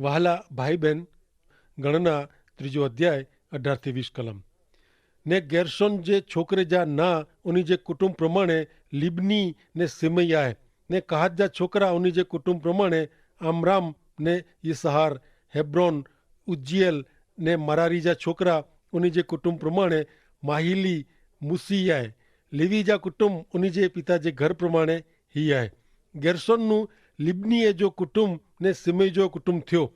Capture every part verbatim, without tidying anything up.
વહાલા ભાઈબેન, ગણના ત્રીજો અધ્યાય અઢાર થી વીસ કલમ. ને ગેર્શોન જે છોકરે જા ના ઉની જે કુટુંબ પ્રમાણે લિબની ને સિમય આય. ને કહાત જા છોકરા ઉની જે કુટુંબ પ્રમાણે આમરામ ને યિસહાર, હેબ્રોન, ઉજ્જિયેલ, ને મરારી જા છોકરા ઉની જે કુટુંબ પ્રમાણે માહિલી, મુસી આય. લેવી જા કુટુંબ ઉની જે પિતા જે ઘર પ્રમાણે હી આય. ગેર્શોનનું લિબની એ જો કુટુંબ ને સિમય જો કુટુંબ થ્યો.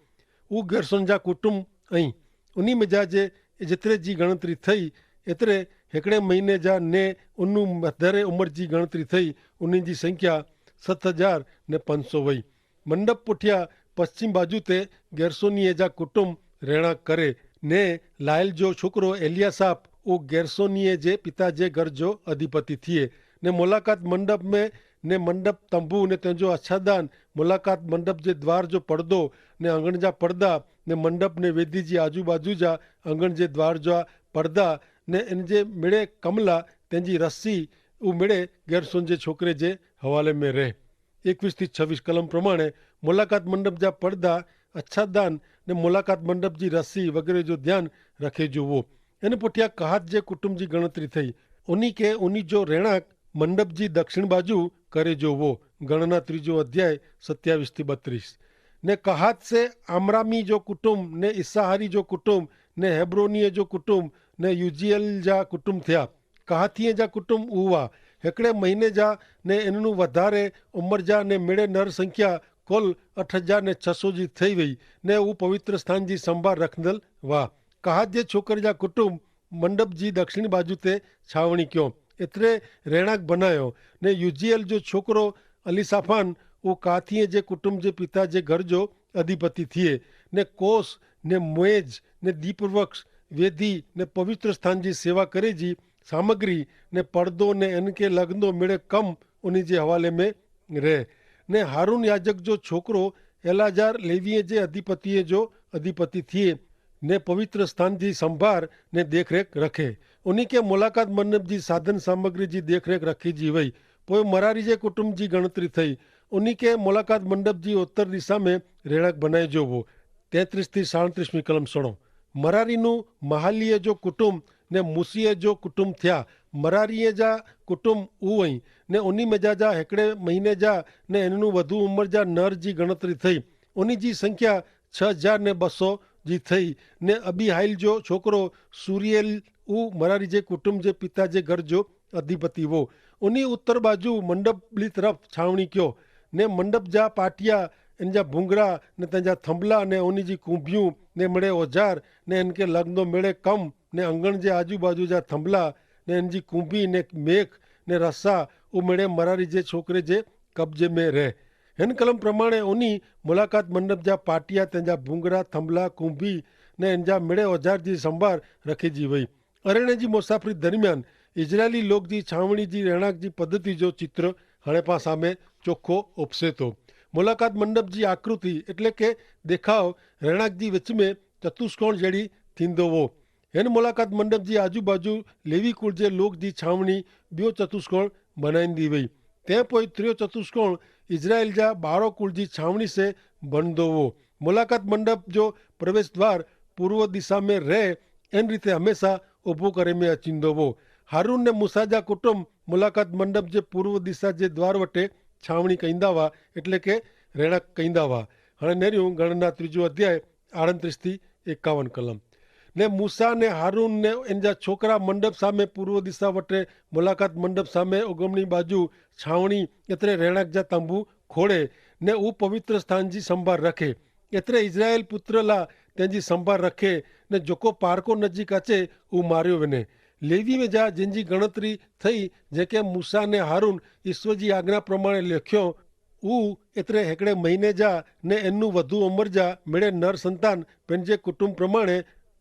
ઉ ગેર્શોન જા કુટુંબ અહીં ઉની મેં જા જે જેતરે જી ગણતરી થઈ એતરે હેકડ઼ે મહિને જા ને ઉનનું મધરે ઉમર જી ગણતરી થઈ ઉની જી સંખ્યા સત હજાર ને પાંચસો વય. મંડપ પુઠ્યા પશ્ચિમ બાજુ તે ગેર્શોની એ જા કુટુંબ રહેણા કરે. ને લાયલ જો છોકરો એલિયાસાફ ઉ ગેર્શોની એ જે પિતા જે ઘર જો અધિપતિ થિયે. ને મુલાકાત મંડપ મેં ને મંડપ તંબુ ને તેનજો અચ્છાદાન, મુલાકાત મંડપ જે દ્વાર જો પડદો, ને અંગણ જા પડદા, ને મંડપ ને વેદી જી આજુબાજુ જા અંગણ જે દ્વાર જો પડદા, ને એન જે મેળે કમલા તેનજી રસ્સી ઉમેડે ગેર્શોન જે છોકરે જે હવાલે મેં રહે. એકવીસ થી છવીસ કલમ પ્રમાણે મુલાકાત મંડપ જા પડદા, અચ્છાદાન, ને મુલાકાત મંડપ જી રસ્સી વગેરે જો ધ્યાન રખે જો વો. એન પુઠ્યા કહાત જે કુટુંબ જી ગણતરી થઈ ઉની કે ઉની જો રહેણાંક મંડપ જી દક્ષિણ બાજુ કરે જો વો. ગણના ત્રીજો અધ્યાય સત્યાવીસ થી બત્રીસ. ને કહાત સે આમરામી જો કુટુંબ, ને ઇસ્સાહારી જો કુટુંબ, ને હેબ્રોની જો કુટુંબ, ને યુજિયેલ જા કુટુંબ થ્યા. કહાથીએ જા કુટુંબ ઉવા હેકડ઼ે મહિને જા ને એનનું વધારે ઉમર જા ને મેળે નર સંખ્યા કોલ અઠ હજાર ને છસો જી થઈ વય. ને ઉ પવિત્ર સ્થાન જી સંભાર રખંદલ વા. કહાત જે છોકર જા કુટુંબ મંડપ જી દક્ષિણ બાજુ તે છાવણી ક્યો એતરે રહેણાંક બનાયો. ને યુજિયેલ જો છોકરો અલિસાફાન ઉ કહાથીએ જે કુટુંબ જે પિતા જે ઘર જો અધિપતિ થિયે. ને કોષ, ને મોએજ, ને દીપવક્ષ, વેધી, ને પવિત્ર સ્થાન જી સેવા કરે જી સામગ્રી, ને પડદો ને એનકે લગનો મેળે કમ ઉની જે હવાલે મેં રહે. ને હારૂન યાજક જો છોકરો એલાજાર લેવીએ જે અધિપતિએ જો અધિપતિ થિયે, ને પવિત્ર સ્થાન જી સંભાર ને દેખરેખ રખે. ઉની કે મુલાકાત મંડપ જી સાધન સામગ્રી જી દેખરેખ રખી જી વય. પોય મરારી જે કુટુંબ જી ગણતરી થઈ. ઉની કે મુલાકાત મંડપ જી ઉત્તર દિશા મેં રહેણાંક બનાઈ જોવો. તેત્રીસ થી સાડત્રીસમી કલમ સણો. મરારીનું મહાલીય જો કુટુંબ ને મૂસીએ જો કુટુંબ થ્યા. મરારીએ જા કુટુંબ ઉવઈ ને ઉની મેજા જા હેકડ઼ે મહિને જા ને એનનું વધુ ઉંમર જા નર જી ગણતરી થઈ. ઉની જી સંખ્યા છ હજાર ને બસો જી થઈ. ને અબિહાઈલ જો છોકરો સુરિયેલ ઉ મરારી જે કુટુંબ જે પિતા જે ઘર જો અધિપતિ વો. ઉની ઉત્તર બાજુ મંડપલી તરફ છાવણી ક્યો. ને મંડપ જા પાટિયા એન જા ભૂંગરા ને તેન જા થંભલા ને ઉની જી કૂંભિયું ને મેળે ઓજાર ને એન કે લગ્નો મેળે કમ ને અંગણ જે આજુબાજુ જા થંભલા ને એન જી કૂંભી ને મેખ ને રસ્સા ઉમેડે મરારી જે છોકરે જે કબજે મેં રહે. હેન કલમ પ્રમાણે ઉની મુલાકાત મંડપ જા પાટિયા તેન જા ભૂંગરા થંભલા કૂંભી ને એન જા મેળે ઓજાર જી સંભાર રખે જી વય. અરેણે જી મુસાફરી દરમિયાન ઇઝરાયેલી લોક જી છાવણી જી રહેણાંક જી પદ્ધતિ જો ચિત્ર હણે પા સામે ચોખો ઉપસે તો. મુલાકાત મંડપ જી આકૃતિ એટલે કે દેખાવ રહેણાંક જી વચ્ચમે ચતુષ્કોણ જેડી થીંદો વો. હેન મુલાકાત મંડપ જી આજુબાજુ લેવી કુળ જે લોક જી છાવણી બ્યો ચતુષ્કોણ બનાઈંદી વય. તે પોય ત્રિયો ચતુષ્કોણ ઇઝરાયેલ જા બારો કુળ જી છાવણી સે બનદો વો. મુલાકાત મંડપ જો પ્રવેશ દ્વાર પૂર્વ દિશા મેં રહે એન રીતે હમેંશા ઉભો કરે મેં અચિંદો વો. હારૂન ને મૂસા જા કુટુંબ મુલાકાત મંડપ જે પૂર્વ દિશા જે દ્વાર વટે છાવણી કઈંદા વા, એટલે કે રહેણાંક કઈંદા વા. હણે નેર્યું ગણના ત્રીજો અધ્યાય આડત્રીસ થી એકાવન કલમ. ને મૂસા ને હારૂન ને એન જા છોકરા મંડપ સામે પૂર્વ દિશા વટે મુલાકાત મંડપ સામે ઉગમણી બાજુ છાવણી એતરે રહેણાંક જા તંબુ ખોડે ને ઉપવિત્ર સ્થાન જી સંભાર રખે. એતરે ઇઝરાયેલ પુત્રલા તેની સંભાર રખે ને જોકો પારકો નજીક અચે ઉ માર્યો વેને. લેવી મેં જા જેની ગણતરી થઈ જે કે મૂસા ને હારૂન ઈસ્વર જી આજ્ઞા પ્રમાણે લેખ્યો ઉ એતરે હેકડ઼ે મહિને જા ને એનનું વધુ ઉંમર જા મેળે નર સંતાન પેનજે કુટુંબ પ્રમાણે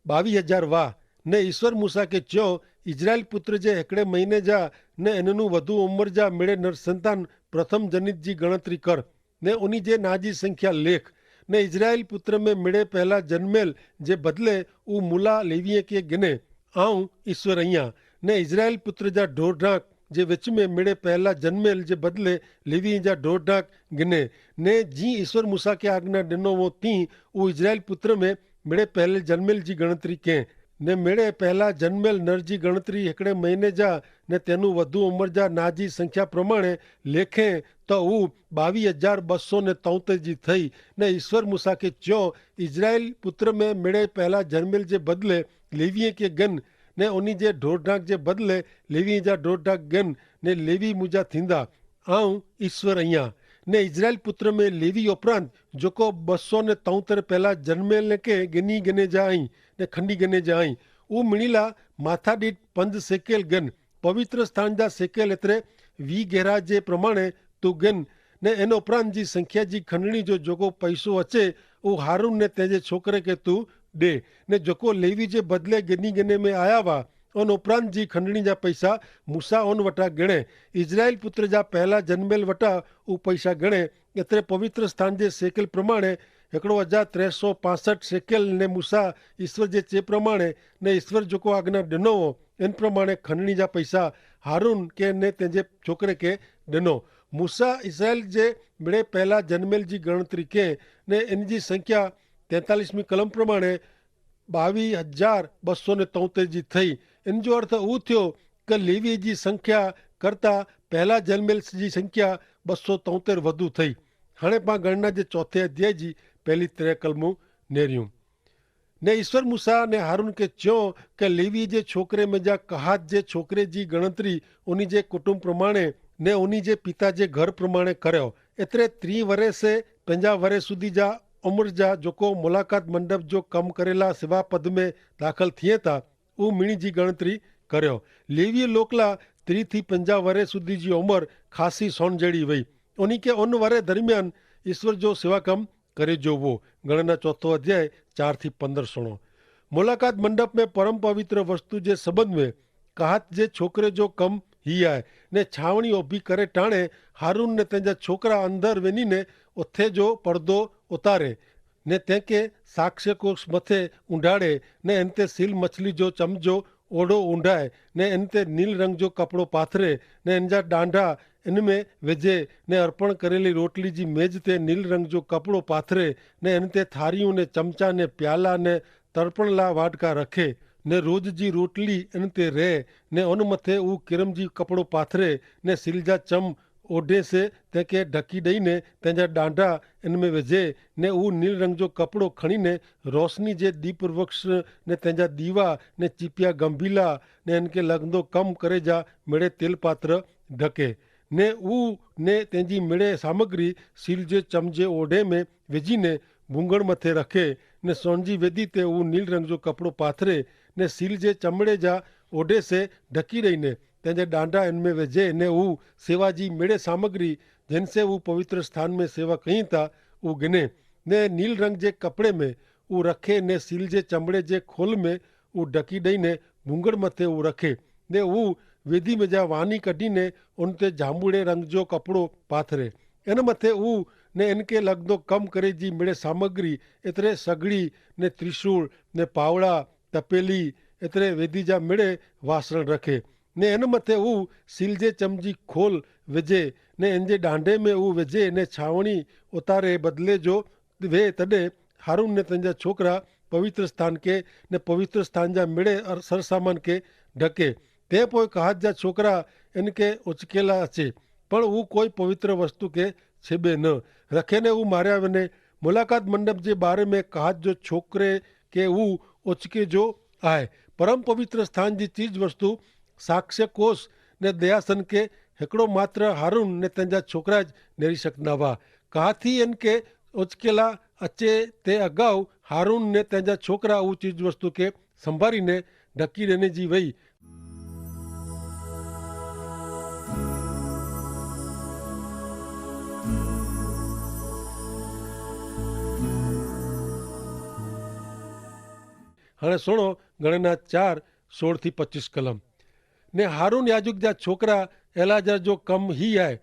બાવી હજાર વાહ. ને ઈસ્વર મૂસા કે ચ્યો, ઇઝરાયેલ પુત્ર જે હેકડ઼ે મહિને જા ને એનનું વધુ ઉંમર જા મેળે નર સંતાન પ્રથમ જનિત જી ગણતરી કર ને ઉની જે નાજી સંખ્યા લેખ. ને ઇઝરાયેલ પુત્ર મેં મેળે પહેલા જન્મેલ જે બદલે ઉ મુલા લેવીએ કે ગિને. આઉં ઈસ્વર અહિયા. ને ઇઝરાયેલ પુત્ર જા ઢોર ઢાંક જે વચ્ચે મેં મેળે પહેલા જન્મેલ જે બદલે લેવી જા ઢોરઢાંક ગિને. ને જી ઈસ્વર મૂસા કે આજ્ઞા ડેનો વો તી ઉ ઇઝરાયેલ પુત્ર મેં મેળે પહેલે જન્મેલ જી ગણતરી કે. ને મેળે પહેલા જન્મેલ નર જી ગણતરી હેકડ઼ે મહિને જા ને તેનું વધુ ઉમર જા ના જી સંખ્યા પ્રમાણે લેખે તો ઉ બાવી હજાર બસો ને તોતેર જી થઈ. ને ઈસ્વર મૂસા કે ચ્યો, ઇઝરાયેલ પુત્ર મેં મેળે પહેલા જન્મેલ જે બદલે લેવીએ કે ગન ને ઓની જે ઢોરઢાંક જે બદલે લેવી જા ઢોરઢાંક ગન ને લેવી મુજા થીંદા. આઉં ઈસ્વર અહિયા. ને ઇઝરાયેલ પુત્ર મેં લેવી ઉપરાંત જોકો બસો ને તોતેર પહેલા જન્મેલ ને કે ગની ગને જા અહીં ને ખંડી ગને જા અહીં ઉ મિણીલા માથા દીઠ પંજ સેકેલ ગન પવિત્ર સ્થાન જા સેકેલ એતરે વી ગેરા જે પ્રમાણે તું ગન. ને એન ઉપરાંત જી સંખ્યા જી ખંડણી જો જોકો પૈસો અચે ઉ હારૂન ને તેજે છોકરે કે તું દે. ને જોકો લેવી જે બદલે ગની ગને મેં આયા વા અન ઉપરાંત જી ખંડણી જા પૈસા મૂસા અન વટા ગણે. ઇઝરાયેલ પુત્ર જા પહેલા જન્મેલ વટા ઉ પૈસા ગણે. એતરે પવિત્ર સ્થાન જે સેકેલ પ્રમાણે હેકડો હજાર ત્રે સો પાસઠ સેકેલ ને મૂસા ઈસ્વર જે ચે પ્રમાણે ને ઈસ્વર જોકો આજ્ઞા ડેનો હો એન પ્રમાણે ખંડણી જા પૈસા હારૂન કે ને તેજે છોકરે કે ડેનો. મૂસા ઇઝરાયેલ જે મેળે પહેલા જન્મેલ જી ગણતરી કે ને એન જી સંખ્યા તેતાલીસમી કલમ પ્રમાણે બાવી હજાર બસો ને તોતેર જી થઈ. એન જો અર્થ ઉ થયો કે લેવી જી સંખ્યા કરતા પહેલા જન્મેલ જી સંખ્યા બસો તોતેર વધુ થઈ. હણે પા ગણના જે ચોથે અધ્યાય જી પહેલી ત્રે કલમો નેર્યું. ને ઈસ્વર મૂસા ને હારૂન કે ચ્યો કે લેવી જે છોકરે મેં જા કહાત જે છોકરે જી ગણતરી ઉની જે કુટુંબ પ્રમાણે ને ઉની જે પિતા જે ઘર પ્રમાણે કર્યો. એતરે ત્રી વરેસે પંજા વરે સુધી જા ઉમર જા જોકો મુલાકાત મંડપ જો કમ કરેલા સેવા પદ મેં દાખલ થિયે તા ઉ મિણી જી ગણતરી કર્યો. લેવી લોકલા ત્રી થી પંજા વરે સુધી જી ઉમર ખાસી સોન જેડી વય. ઉની કે ઉન વરે દરમિયાન ઈસ્વર જો સેવા કમ કરે જો વો. ગણના ચોથો અધ્યાય ચાર થી પંદર સુણો. મુલાકાત મંડપ મેં પરમ પવિત્ર વસ્તુ જે સંબંધ મેં કહાત જે છોકરે જો કમ હી આય. ને છાવણી ઓભી કરે ટાણે હારૂન ને તેના છોકરા અંદર વેની ને ઓથે જો પડદો ઉતારે ને તેંકે સાક્ષકો મતે ઉંડાડે ને એન તે સીલ મછલી જો ચમજો ઓડો ઉંડાય ને એન તે નીલ રંગ જો કપડો પાથરે ને એન જા ડાંડા એન મેં વેજે ને અર્પણ કરેલી રોટલી જી મેજ તે નીલ રંગ જો કપડો પાથરે ને એન તે થારિયું ને ચમચા ને પ્યાલા ને તર્પણ લા વાટકા રખે ને રોજ જી રોટલી એન તે રહે ને અન મતે ઉ કિરમ જી કપડો પાથરે ને સીલ જા ચમ ઓઢે સે તેંકે ઢકી દઈને તેના ડાંડા એન મેં વેજે ને ઉ નીલ રંગ જો કપડો ખણીને રોશની જે દીપવૃક્ષ ને તેના દીવા ને ચીપિયા ગંભીલા ને એન કે લગદો કમ કરે જા મેળે તેલ પાત્ર ઢકે ને ઉ ને તેની મેળે સામગ્રી સીલ જે ચમજે ઓઢે મેં વેજી ને ભૂંગણ મતે રખે ને સોનજી વેદી તે ઉ નીલ રંગ જો કપડો પાથરે ને સીલ જે ચમડે જા ઓઢે સે ઢકી દઈને તેના ડાંડા એન મેં વેજે ને ઉ સેવા જી મેળે સામગ્રી જેન સે ઉ પવિત્ર સ્થાન મેં સેવા કહીં તા ઉ ગિને ને નીલ રંગ જે કપડે મેં ઉ રખે ને સીલ જે ચમડે જે ખોલ મેં ઉ ઢકી દઈને ભૂંગળ મતે ઉ રખે ને ઉ વેદી મેં જા વાની કઢી ને ઉન તે જાંબુડે રંગ જો કપડો પાથરે એન મતે ઉ ને એન કે લગદો કમ કરે જી મેળે સામગ્રી એતરે સગડી ને ત્રિશૂળ ને પાવડા તપેલી એતરે વેદી જા મેળે વાસણ રખે ને એન મતે ઉ સીલ જે ચમજી ખોલ વેજે ને એન જે ડાંડે મેં ઉ વેજે ને છાવણી ઉતારે બદલે જો વે તદે હારૂન ને તેના છોકરા પવિત્ર સ્થાન કે ને પવિત્ર સ્થાન જા મેળે સરસામાન કે ઢકે. તે પોય કહાત જા છોકરા એન કે ઓચકેલા છે પણ ઉ કોઈ પવિત્ર વસ્તુ કે છેબે ન રખે ને ઉ માર્યા વેને. મુલાકાત મંડપ જે બારે મેં કહાત જો છોકરે કે ઉ ઓચકે જો આય. પરમ પવિત્ર સ્થાન જી ચીજ વસ્તુ સાક્ષ્ય કોષ ને દયાસન કે હેકડો માત્ર હારૂન ને તેના છોકરા જ નેરી શકના વા. કહાથી એન કે ઓચકેલા અચે તે અગાઉ હારૂન ને તેના છોકરા ઉ ચીજ વસ્તુ કે સંભારી ને ઢકી રહેને જી વય. હણે સુણો ગણના ચાર સોળ થી પચ્ચીસ કલમ. ને હારૂન યાજુક જા છોકરા એલાજર જો કમ હી આય.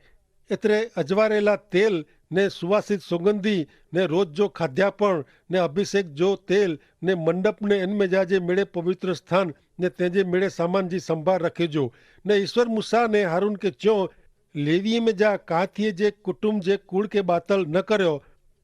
એતરે અજવારેલા તેલ ને સુવાસિત સુગંધી ને રોજ જો ખાધ્યાપણ ને અભિષેક જો તેલ ને મંડપ ને એનમે જા જે મેળે પવિત્ર સ્થાન ને તેજે મેળે સામાન જી સંભાર રખેજો. ને ઈસ્વર મૂસા ને હારૂન કે ચ્યો, લેવી મેં જા કાંથીએ જે કુટુંબ જે કુળ કે બાતલ ન કર્યો,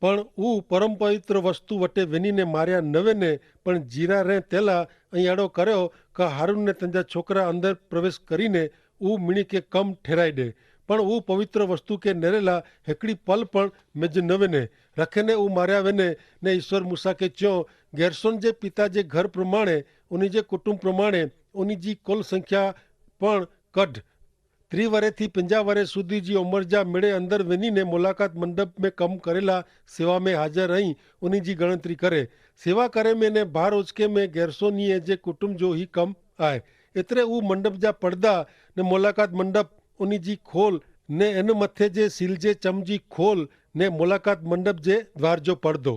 પણ ઉહ પરમ પવિત્ર વસ્તુ વટે વેની ને માર્યા નવે ને, પણ જીરા રે તેલા અહીં એડો કર્યો, કે હારૂન ને તેજા છોકરા અંદર પ્રવેશ કરી ને ઉહ મિણી કે કમ ઠેરાઈ દે. પણ ઉહ પવિત્ર વસ્તુ કે નેરેલા હેકડી પલ પણ મેં જે નવે ને રખે ને ઉહ માર્યા વેને. ને ઈસ્વર મૂસા કે ચ્યો, ગેરસોન જે પિતા જે ઘર પ્રમાણે, ઉની જે કુટુંબ પ્રમાણે, ઉની જી કુલ સંખ્યા પણ કઢ. ત્રિવરે થી પંજા વરે સુધી જી ઉમર જા મેળે અંદર વેની ને મુલાકાત મંડપ મેં કમ કરેલા સેવા મેં હાજર અહીં ઉની જી ગણતરી કરે. સેવા કરે મેં ને ભાર ઓચકે મેં ગેરસોની જે કુટુંબ જો હી કમ આય. એતરે ઉં મંડપ જા પડદા ને મુલાકાત મંડપ ઉની જી ખોલ ને એન મતે જે સીલ જે ચમ જી ખોલ ને મુલાકાત મંડપ જે દ્વાર જો પડદો.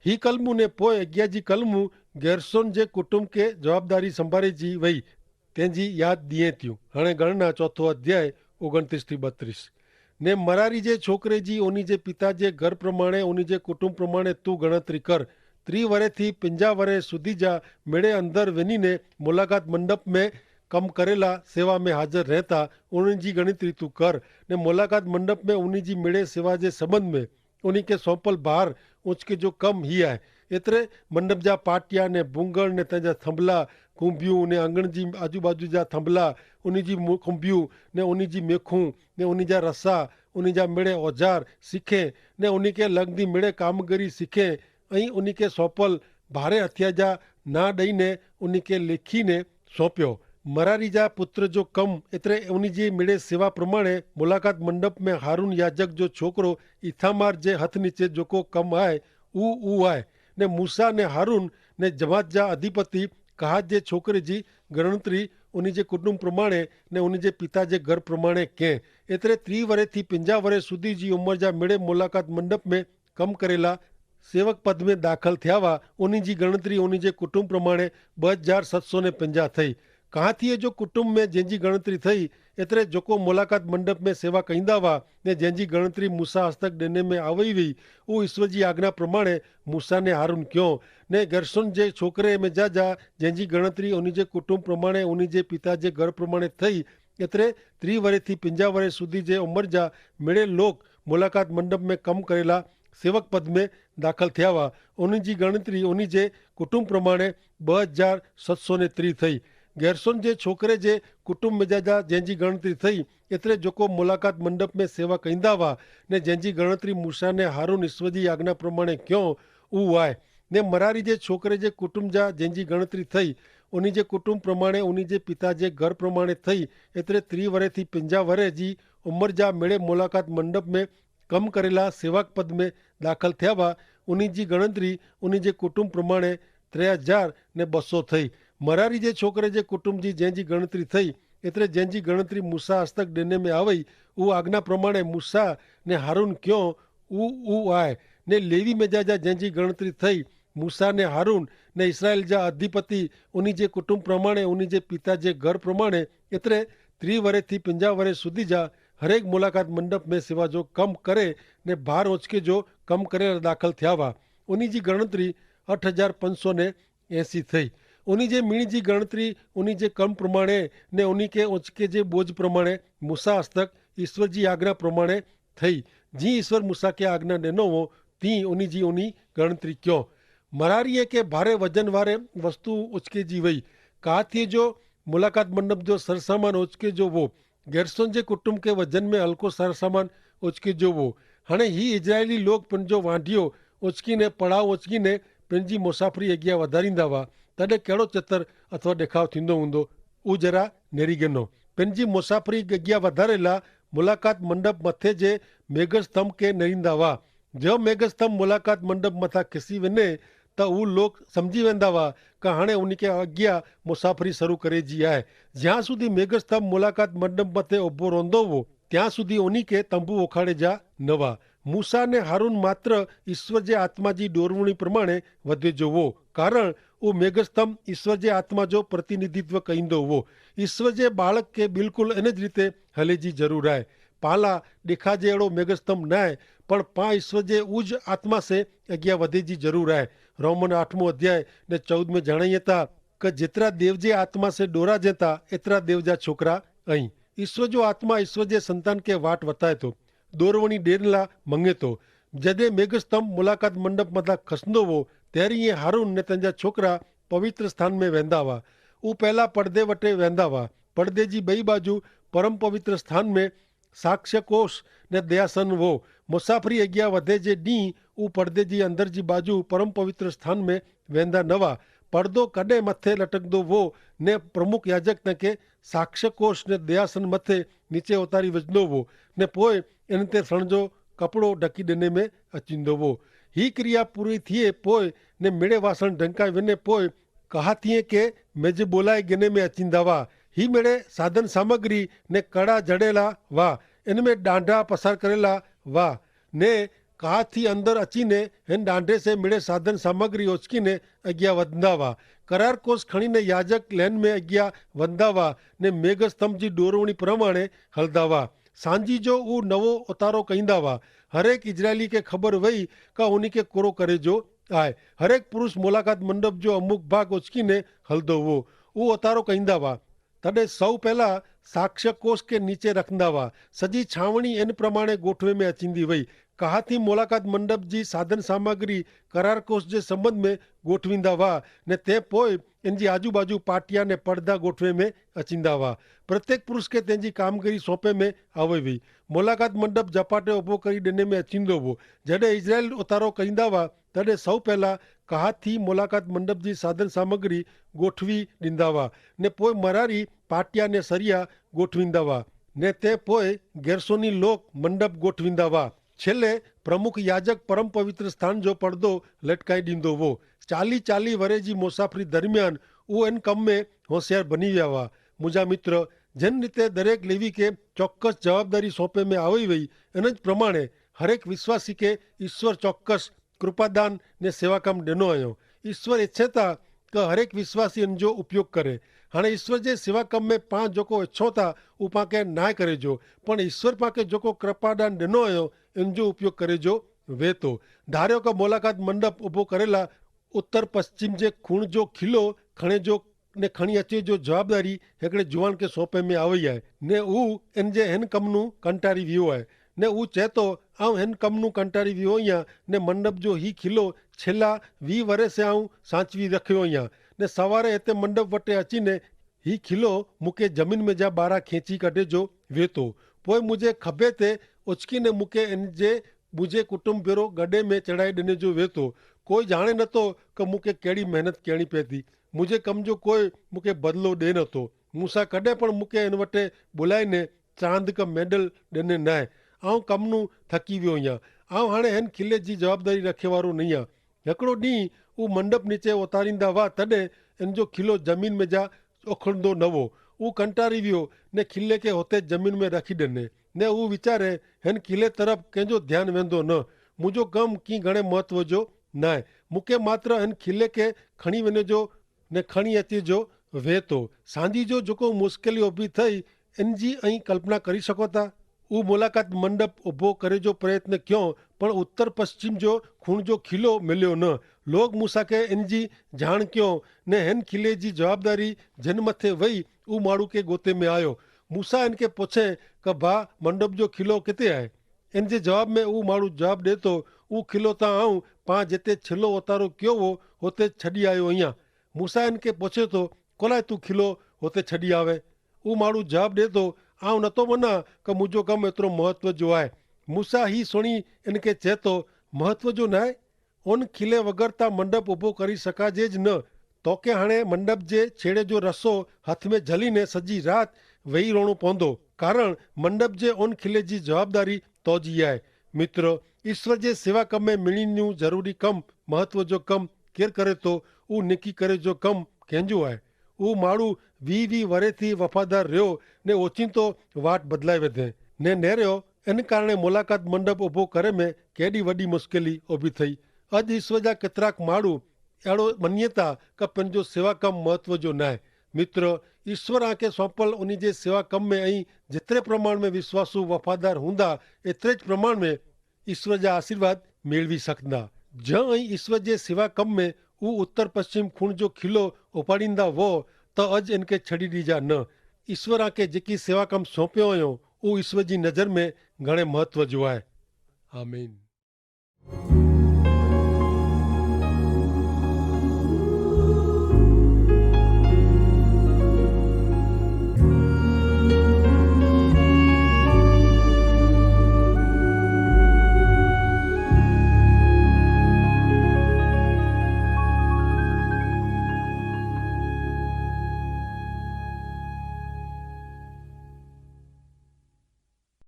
હી કલમું ને પોય અજ્ઞા જી કલમું ગેરસોન જે કુટુંબ કે જવાબદારી સંભારે જી વય તેની યાદ દિયે થયું. હણે ગણના ચોથો અધ્યાય ઓગણત્રીસ થી બત્રીસ. ને મરારી જે છોકરે જી ઓની જે પિતા જે ઘર પ્રમાણે ઓની જે કુટુંબ પ્રમાણે તું ગણતરી કર. ત્રિવરે થી પંજા વરે સુધી જા મેળે અંદર વેની ને મુલાકાત મંડપ મેં કમ કરેલા સેવા મેં હાજર રહેતા ઓની જી ગણતરી તું કર. ને મુલાકાત મંડપ મેં ઓની જી મેળે સેવા જે સંબંધ મેં ઉની કે સોંપલ બહાર ઉંચકે જો કમ હી આય. એતરે મંડપ જા પાટિયા ને ભૂંગળ ને તેના થંભલા કુંભ્યું ને આંગણ જી આજુબાજુ જા થંભલા ઉની જી કુંભ્યું ને ઉની જી મેખું ને ઉની જા રસા ઉની જા મેળે ઓજાર સિખે ને ઉની કે લગદી મેળે કામગરી સિખે. અહીં ઉની કે સોંપલ ભારે હથિયા જા ના દઈને ઉની કે લેખી ને સોંપ્યો. મરારી જા પુત્ર જો કમ એતરે ઉની જી મેળે સેવા પ્રમાણે મુલાકાત મંડપ મેં હારૂન યાજક જો છોકરો ઇથામાર જે હથ નીચે જોકો કમ આય ઉ ઉ આય. ને મૂસા ને હારૂન ને જમાત જા અધિપતિ કહાત જે છોકરે જી ગણતરી ઉની જે કુટુંબ પ્રમાણે ને ઉની જે પિતા જે ઘર પ્રમાણે કે એતરે ત્રિવરે થી પંજા વરે સુધી જી ઉંમર જા મેળે મુલાકાત મંડપ મેં કમ કરેલા સેવક પદ મેં દાખલ થયાવા ઉની જી ગણતરી ઉની જે કુટુંબ પ્રમાણે બહ હજાર સત સો ને પંજા થઈ. કહાંથી જો કુટુંબ મેં જેની ગણતરી થઈ એતરે જોકો મુલાકાત મંડપ મેં સેવા કઈંદા વા ને જેની ગણતરી મૂસા હસ્તક દેને મેં આવઈ વઈ ઉ ઈસ્વર જી આજ્ઞા પ્રમાણે મૂસા ને હારૂન ક્યો. ને ગેર્સોન જે છોકરે મેં જા જા જેની ગણતરી ઉની જે કુટુંબ પ્રમાણે ઉની જે પિતા જે ઘર પ્રમાણે થઈ એતરે ત્રિવરે થી પંજા વરે સુધી જે ઉંમર જા મેળે લોક મુલાકાત મંડપ મેં કમ કરેલા સેવક પદ મેં દાખલ થયાવા ઉની જી ગણતરી ઉની જે કુટુંબ પ્રમાણે બહ હજાર સત સો ને ત્રી થઈ. ગેર્સોન જે છોકરે જે કુટુંબ મેં જા જા જેની ગણતરી થઈ એતરે જોકો મુલાકાત મંડપ મેં સેવા કઈંદા વા ને જેની ગણતરી મૂસા ને હારૂન ઈસ્વર જી આજ્ઞા પ્રમાણે ક્યો ઉ આય. ને મરારી જે છોકરે જે કુટુંબ જા જેની ગણતરી થઈ ઉની જે કુટુંબ પ્રમાણે ઉની જે પિતા જે ઘર પ્રમાણે થઈ એતરે ત્રિવરે થી પંજા વરે જી ઉંમર જા મેળે મુલાકાત મંડપ મેં કમ કરેલા સેવક પદ મેં દાખલ થયાવા ઉની જી ગણતરી ઉની જે કુટુંબ પ્રમાણે ત્રે હજાર ને બસો થઈ. મરારી જે છોકરે જે કુટુંબ જી જેની ગણતરી થઈ એતરે જેની ગણતરી મૂસા હસ્તક દેને મેં આવઈ ઉ આજ્ઞા પ્રમાણે મૂસા ને હારૂન ક્યો ઉ ઉ આય. ને લેવી મેં જા જા જેની ગણતરી થઈ મૂસા ને હારૂન ને ઇસરાયેલ જા અધિપતિ ઉની જે કુટુંબ પ્રમાણે ઉની જે પિતા જે ઘર પ્રમાણે એતરે ત્રિવરે થી પંજા વરે સુધી જા હરેક મુલાકાત મંડપ મેં સેવા જો કમ કરે ને ભાર ઓચકે જો કમ કરે દાખલ થયાવા ઉની જી ગણતરી અઠ હજાર પંચસો ને એસી થઈ. ઉની જે મિણી જી ગણતરી ઉની જે કમ પ્રમાણે ને ઉની કે ઓચકે જે બોજ પ્રમાણે મૂસા હસ્તક ઈસ્વર જી આજ્ઞા પ્રમાણે થઈ. જી ઈસ્વર મૂસા કે આજ્ઞા દેનો હો તી ઉની જી ઉની ગણતરી ક્યો. મરારી કે ભારે વજન વારે વસ્તુ ઓચકે જી વય. કાથી જો મુલાકાત મંડપ જો સરસામાન ઓચકે જો વો ગેર્સોન જે કુટુંબ કે વજન મેં હલકો સરસામાન ઓચકે જો વો. હણે હી ઇઝરાયેલી લોગ પન જો વાંઢિયો ઓચકી ને પડાવ ઓચકી ને પન જી મુસાફરી અગિયા વધારી દાવા તદે કેડો ચતર અથવા દેખાવ થીંદો હુંદો. ઉજરા નેરી ગેનો પન જી મુસાફરી અગિયા વધારેલા મુલાકાત મંડપ મતે જે મેઘસ્તંભ કે નેરી દાવા. જેહ મેઘસ્તંભ મુલાકાત મંડપ મતા ખિસી વેને તા ઉ લોક સમઝી વેંદા વા કા હણે ઉની કે અગિયા મુસાફરી શરૂ કરે જી આય. જ્યાં સુધી મેઘસ્તંભ મુલાકાત મંડપ મતે ઉભો રોંધો વો ત્યાં સુધી ઉની કે તંબુ ઓખાડે જા નવા. મૂસા ને હારૂન માત્ર ઈસ્વર જે આત્મા જી ડોરવણી પ્રમાણે વધે જો વો. કારણ ઉ મેઘસ્તંભ ઈસ્વર જે આત્મા જો પ્રતિનિધિત્વ કઈંદો વો. ઈસ્વર જે બાળક કે બિલકુલ એન જ રીતે હલે જી જરૂર આય. પાલા દેખા જે એડો મેઘસ્તંભ નાય, પણ પા ઈસ્વર જે ઉજ આત્મા સે અગિયા વધે જી જરૂર આય. રોમન આઠમો અધ્યાય ને ચૌદમે જણાયે તા કે જેતરા દેવ જે આત્મા સે ડોરા જેતા એતરા દેવ જા છોકરા. અહીં ઈસ્વર જો આત્મા ઈસ્વર જે સંતાન કે વાટ વતાય તો દોરવણી દેન લા મંગે તો. જદે મેઘસ્તંભ મુલાકાત મંડપ મતા ખસંદો વો, તેરી યે હારૂન ને તેનજા છોકરા પવિત્ર સ્થાન મેં વેંદા વા. ઉપહેલા પડદે વટે વેંદા વા. પડદે જી બઈ બાજુ પરમ પવિત્ર સ્થાન મેં સાક્ષ્યકોષ ને દયાસન વો. મુસાફરી અગિયા વધે જે દી ઉપડદે જી અંદર જી બાજુ પરમ પવિત્ર સ્થાન મેં વેંદા નવા. પડદો કડે મતે લટકદો વો ને પ્રમુખ યાજક તકે સાક્ષ્યકોષ ને દયાસન મતે નીચે ઉતારી વજનો વો, ને પોય એન તે સણજો કપડો ઢકી દેને મેં અચિંદો વો. હી ક્રિયા પૂરી થિયે પોય ને મેળે વાસણ ઢંકાઈ વેને પોય કહાથિયે કે મેં જે બોલાય ગેને મેં અચિંદા વા. હી મેળે સાધન સામગ્રી ને કડા જડેલા વા, એન મેં ડાંડા પસાર કરેલા વા. ને કહાથી અંદર અચીને હેન ડાંડે સે મેળે સાધન સામગ્રી ઓચકીને અગિયા વધંદા વા. કરારકોસ ખણીને યાજક લેન મેં અગિયા વધંદા વા, ને મેઘસ્તંભ જી ડોરવણી પ્રમાણે હલદા વા. સાંજી જો ઉં નવો ઓતારો કહીંદા વા. હરેક ઇઝરાયલી કે ખબર વય કા ઉની કે કોરો કરે જો આય. હરેક પુરુષ મુલાકાત મંડપ જો અમુક ભાગ ઓચકીને હલદો વો. ઉં ઓતારો કહીંદા વા. તદે સૌ પહેલા સાક્ષ્યકોષ કે નીચે રખંદા વા. સજી છાવણી એન પ્રમાણે ગોઠવે મેં અચીંદી વય. કહાથી મુલાકાત મંડપ જી સાધન સામગ્રી કરારકોષ જે સંબંધ મેં ગોઠવીંદા વા, ને તે પોય એન જી આજુબાજુ પાટિયા ને પડદા ગોઠવે મેં અચીંદા વા. પ્રત્યેક પુરુષ કે તેની કામગીરી સોંપે મેં આવે વય. મુલાકાત મંડપ જપાટે ઉભો કરી દેને મેં અચીંદો વો. જડે ઇઝરાયલ ઉતારો કહીંદા વા તદે સૌ પહેલા કહાથી મુલાકાત મંડપ જી સાધન સામગ્રી ગોઠવી દીંદા વા, ને પોય મરારી પાટિયા ને સરિયા ગોઠવીંદા વા, ને તે પોય ગેરસોની લોક મંડપ ગોઠવીંદા વા. છેલ્લે પ્રમુખ યાજક પરમ પવિત્ર સ્થાન જો પડદો લટકાઈ દીંદો વો. ચાલી ચાલી વરે જી મુસાફરી દરમિયાન ઉ એન કમ મેં હોશિયાર બની વ્યા વા. મુજા મિત્ર, જેન રીતે દરેક લેવી કે ચોક્કસ જવાબદારી સોંપે મેં આવે વય, એન જ પ્રમાણે હરેક વિશ્વાસી કે ઈશ્વર ચોક્કસ કૃપાદાન ને સેવાકામ ડેનો આયો. ઈસ્વર એચ્છે તા કે હરેક વિશ્વાસી એન જો ઉપયોગ કરે. હાણે ઈસ્વર જે સેવાકામ મેં પાં જોકો એચ્છો તા ઉપાંકે નાય કરે જો, પણ ઈસ્વર પાંકે જોકો કૃપાદાન ડેનો આયો એન જો ઉપયોગ કરે જો. વેતો ધાર્યો કે મુલાકાત મંડપ ઉભો કરેલા ઉત્તર પશ્ચિમ જે ખૂણ જો ખીલો ખણે જો ને ખણી અચે જો જવાબદારી હેકડ઼ે જુવાન કે સોંપે મેં આવે આય, ને ઉ એન જે હેન કમનું કંટારી વ્યો આય. ને ઉ ચેતો આવ હેન કમનું કંટારી વ્યો અહિયા, ને મંડપ જો હી ખીલો છેલ્લા વી વરે સે આવ સાંચવી રખ્યો અહિયા. ને સવારે હેતે મંડપ વટે અચી ને હી ખીલો મુકે જમીન મેં જા બારા ખેંચી કાઢે જો વેતો. પોય મુઝે ખભે તે ઓચકી ને મુકે એન જે મુઝે કુટુંબ ભેરો ગડે મેં ચડાઈ દેને જો વેતો. કોઈ જાણે નતો કે મુકે કેડી મહેનત કેણી પેતી. મુઝે કમ જો કોઈ મુકે બદલો દેન હતો. મૂસા કડ઼ે પણ મુકે એન વટે બોલાઈ ને ચાંદ કા મેડલ દેને નાય. આઉં કમનું થકી વ્યો હિયા. આઉં હાણે હેન ખિલ્લે જી જવાબદારી રખેવારો નહિયા. હેકડો દી ઉં મંડપ નીચે ઓતારીંદા વા તદે એન જો ખિલ્લો જમીન મેં જા ઓખડ઼દો નવો. ઉં કંટારી વ્યો ને ખિલ્લે કે હોતે જમીન મેં રખી દેને. ને ઉં વિચારે હેન ખિલ્લે તરફ કેંજો ધ્યાન વેંદો ન. મુજો કમ કી ઘણે મહત્વ જો નાય. મુકે માત્ર હેન ખિલ્લે કે ખણી વેને જો ને ખણી અચે જો. વેતો સાંજી જો જોકો મુશ્કેલી ઉભી થઈ એન જી અહીં કલ્પના કરી શકો તા? ઉં મુલાકાત મંડપ ઉભો કરે જો પ્રયત્ન ક્યો, પણ ઉત્તર પશ્ચિમ જો ખૂણ જો ખિલો મેલ્યો ન. લોગ મૂસા કે એન જી જાણ ક્યો ને હેન ખિલે જી જવાબદારી જેન મતે વય ઉં માણું કે ગોતે મેં આયો. મૂસા એન કે પોછે કે ભા મંડપ જો ખિલો કેતે આય? એન જે જવાબ મેં ઉં માણું જવાબ દેતો, ઉં ખિલો તા આઉં પા જેતે છેલ્લો ઓતારો ક્યો વો હોતે છડી આયો અહિયા. મૂસા એન કે પોછે તો, કોલાય તું ખિલો હોતે છડી આવે? ઉં માણું જવાબ દેતો, આઉં નતો મના કે મુજો કમ એતરો મહત્વ જો આય. મૂસા હી સુણી એન કે ચેતો, મહત્વ જો નાય? ઉન ખિલે વગર તા મંડપ ઉભો કરી શકાજે જ ન. તો કે હણે મંડપ જે છેડે જો રસો હથ મેં જલી ને સજી રાત વહી રોણો પોંદો. કારણ મંડપ જે ઉન ખિલે જી જવાબદારી તો જી આય. મિત્ર, ઈસ્વર જે સેવા કમે મિણી નું જરૂરી કમ, મહત્વ જો કમ કેર કરે તો ઉં નેકી કરે જો કમ કેંજો આય? ઉં માણું વી વી વરે થી વફાદાર રહ્યો ને ઓચિંતો વાટ બદલાઈ વધે ને નેર્યો. એન કારણે મુલાકાત મંડપ ઉભો કરે મેં કેડી વડી મુશ્કેલી ઉભી થઈ. અજ ઈસ્વર જા કેતરાક માણું એડો મન્યતા કે પેનજો સેવા કમ મહત્વ જો નાય. મિત્ર, ઈસ્વર આંકે સોંપલ ઉની જે સેવા કમ મેં અહીં જેતરે પ્રમાણ મેં વિશ્વાસુ વફાદાર હુંદા એતરે જ પ્રમાણ મેં ઈસ્વર જા આશીર્વાદ મેળવી સકદા. જ્યાં અહીં ઈસ્વર જે સેવા કમ મેં ઉત્તર પશ્ચિમ ખુણ જો ખિલો ઉપાડીંદા વો, તો અજ એનકે છડી દીજા ન. ઈસ્વર આકે જેકી સેવા કમ સોંપ્યો અયો, ઉ ઈસ્વર જી નજર મેં ઘણે મહત્વ જો આય. આમીન.